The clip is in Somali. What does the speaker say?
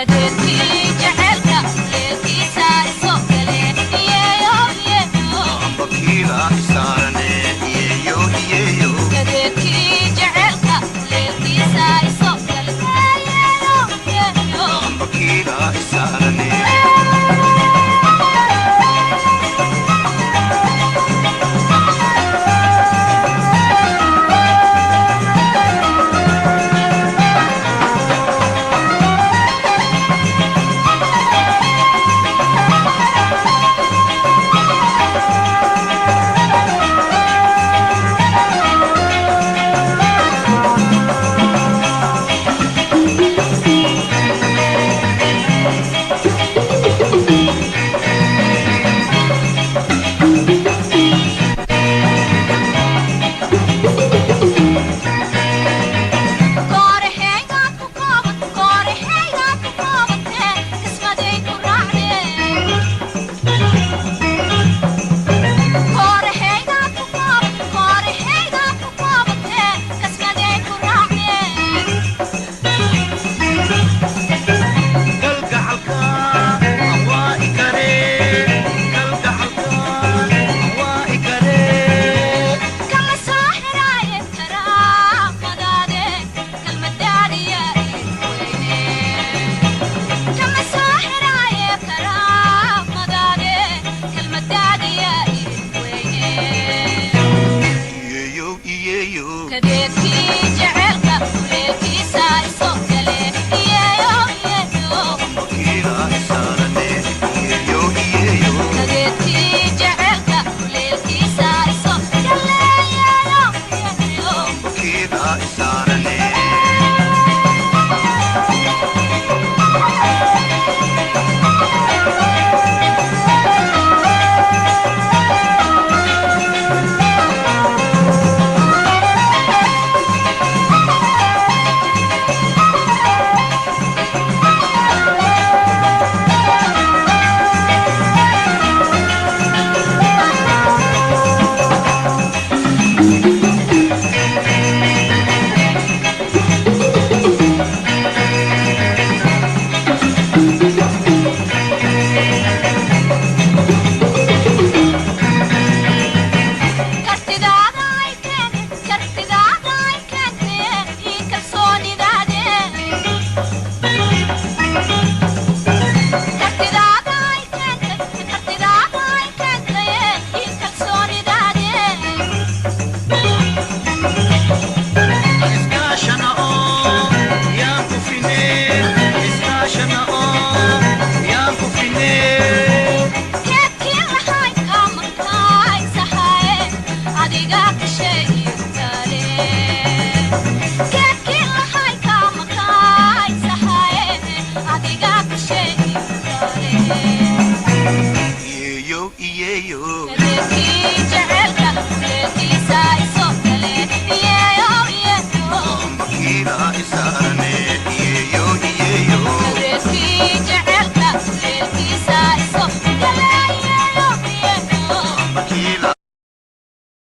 Kadeedkii jaceylka leelkiisa isoo gale, iyeeyo iyeeyo. Ambakiila isaarane, iyeeyo iyeeyo. Kadeedkii jaceylka leelkiisa isoo gale, iyeeyo iyeeyo. Ambakiila isaarane. Koorahaygaad ku kooban, koorahaygaad ku koobantee, kismaday ku raacdee. Koorahaygaad ku kooban, koorahaygaad ku koobantee, kismaday ku raacdee. Kalgacalka waa ikare, kalgacalka waa ikare. Kala soo xiraaye karaamadaade, kalmadaadiya weyne. Kala soo xiraaye karaamadaade, kalmadaadiya weyne. Iyeeyo iyeeyo. Kadeedkii jaceylka kuleelkiisa isoo gale, iyeeyo iyeeyo. Ambakiila isaarane, iyeeyo iyeeyo. Kadeedkii jaceylka kuleelkiisa isoo gale, iyeeyo iyeeyo. Ambakiila isaarane. Kartidaada ay keentay, kartidaada ay keentay, ii kalsoonidaade. Kartidaada ay keentay, kartidaada ay keentay, ii kalsoonidaade. Iskaashana oo yaan ku fine, iskaashana oo yaan ku fine. Keedkii lahay kaamankaay sahaye, adigaa ka sheegi.